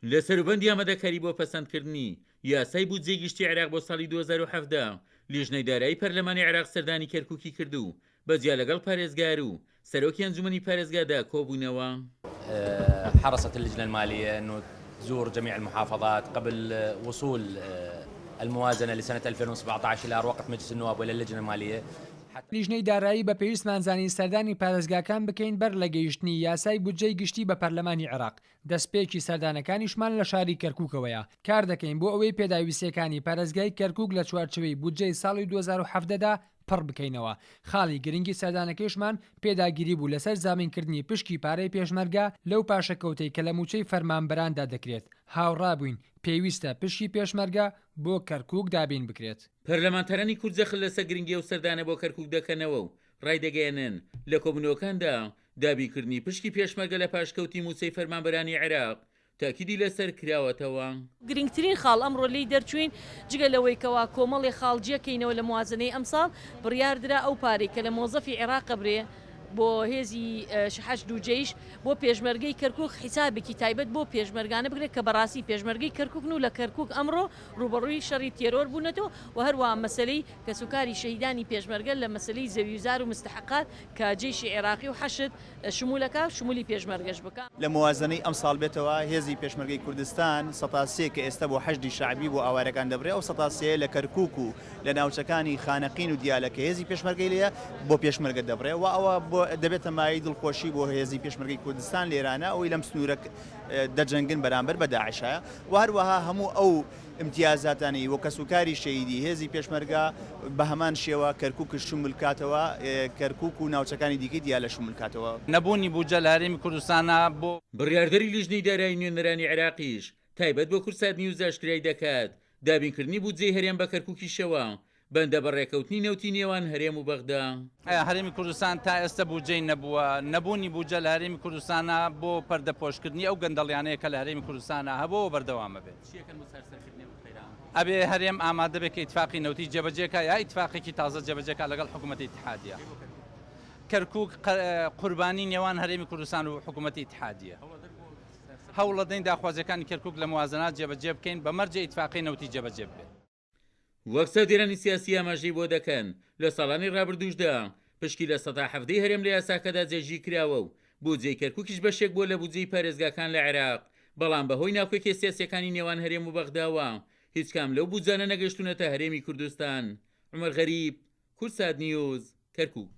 لە سەروبەندی ئامادەکاری بۆ پەسەندکردنی یاسای بودجەی گشتی عێراق بۆ ساڵی 2017، لیژنەی دارایی پەرلەمانی عێراق سەردانی کەرکوکی کرد و بە جیا لەگەڵ پارێزگار و سەرۆکی ئەنجومەنی پارێزگادا کۆبوونەوە. حرصت اللجنة المالية انه تزور جميع المحافظات قبل وصول الموازنة لسنة 2017 إلى أروقة مجلس النواب وإلى اللجنة المالية. لیژنەی دارایی بە پێویستمان زانی سەردانی پارێزگاکان بکەین بەر لە گەیشتنی یاسای بودجەی گشتی بە پەرلەمانی عێراق، دەستپێکی سەردانەکانیشمان لە شاری کەرکوکەوەیە، کار دەکەین بۆ ئەوەی پێداویستییەکانی پارێزگای کەرکوک لە چوارچێوەی بودجەی ساڵی 2017 دا پڕ بکەینەوە، خاڵی گرنگی سەردانەکەیشمان پێداگیری بوو لەسەر زامینکردنی پشکی پارەی پێشمەرگە لەو پاشەکەوتەی کە لە مووچەی فەرمانبەراندا دەکرێت، هاوڕا بووین پێویستە پشکی پێشمەرگە بۆ کەرکوک دابین بکرێت. پەرلەمانتارانی کورد جەخت لەسەر گرنگی ئەو سەردانە بۆ کەرکوک دەکەنەوە و ڕایدەگەیەنن، لە کۆبوونەوەکاندا دابینکردنی پشکی پێشمەرگە لە پاشکەوتی مووچەی فەرمانبەرانی عێراق تاکیدی لەسەر کراوەتەوە. گرنگترین خاڵ ئەمڕۆ لێی دەرچووین جگە لەوەی کەوا کۆمەڵێ خاڵ جێکەینەوە لە موازنەی ئەمساڵ، بڕیاردرا ئەو پارەی کە لە مۆزەفی عێراق ئەبرێ بۆ هێزی حەشد و جەیش بۆ پێشمەرگەی کەرکوک حیسابێکی تایبەت بۆ پێشمەرگانە بکرێت کە بەڕاستی پێشمەرگەی کەرکوکن و لە کەرکوک ئەمڕۆ ڕووبەڕووی شەڕی تێرۆر بوونەتەوە و هەروەها مەسەلەی کەسوکاری شەهیدانی پێشمەرگە لە مەسەلەی زەویوزار و مستحەقات کە جەیشی عێراقی و حەشد شمولەکا شمولی پێشمەرگەش بکا. لە موازنەی ئەمساڵ بێتەوە هێزی پێشمەرگەی کوردستان سەتا سێ کە ئێستا بۆ حەشدی شەعبی بۆ ئاوارەکان دەبرێ ئەو سەتا سێیە لە کەرکوک و لە ناوچەکانی خانەقین و دیالە کە هێزی پێشمەرگەی لێیە بۆ پێشمەرگە دەبرێ و ئەوە بۆ دەبێتە مایەی دڵخۆشی بۆ هێزی پێشمەرگەی کوردستان لێرانە ئەوەی لەم سنوورە دەجەنگن بەرامبەر بە داعشە و هەروەها هەموو ئەو ئیمتیازاتانەی و کەسوکاری شەهیدی هێزی پێشمەرگە بە هەمان شێوە کەرکوکش شمول کاتەوە، کەرکوک و ناوچەکانی دیکەی دیالە شمول کاتەوە. نەبوونی بودجە لە هەرێمی کوردستانا بۆ. بڕیاردەری لیژنەی دارایی نوێنەرانی عێراقیش تایبەت بۆ کوردسات نیوز ئاشکرای دەکات، دابینکردنی بودجەی هەرێم بە کەرکوکیشەوە بەندە بە ڕێکەوتنی نەوتی نێوان هەرێم و بەغدا. هەرێمی کوردستان تا ئێستە بودجەی نەبووە، نەبوونی بودجە لە هەرێمی کوردستانا بۆ پەردەپۆشکردنی ئەو گەندەڵیانەیە کە لە هەرێمی کوردستانا هەبووە و بەردەوام ئەبێت. چی ئەکەن بۆ چارەسەرکردنی ئەو قەیرانە؟ ئەبێ هەرێم ئامادە بێت کە ئیتفاقی نەوتی جێبەجێ کا یا ئیتفاقێکی تازە جێبەجێ کا لەگەڵ حکوومەتی ئیتحادیە. کەرکووک قوربانی نێوان هەرێمی کوردستان و حکوومەتی ئیتحادیە. هەوڵەدەین داخوازیەکانی کەرکووک لە موازنات جێبەجێ بکەین بە مەرجێ ئیتفاقی نەوتی جێبەجێ ببێت. وەک چاودێرانی سیاسی ئاماژەی بۆ دەکەن، لە ساڵانی ڕابردووشدا پشکی 17% ی هەرێم لە یاساکەدا جێگیر کراوە و بودجەی کەرکوکیش بەشێک بووە لە بودجەی پارێزگاکان لە عێراق، بەڵام بەهۆی ناکۆکیە سیاسیەکانی نێوان هەرێم و بەغداوە هیچ کام لەو بودجانە نەگەیشتوونەتە هەرێمی کوردستان. عومەر غەریب، کوردسات نیوز، کەرکوک.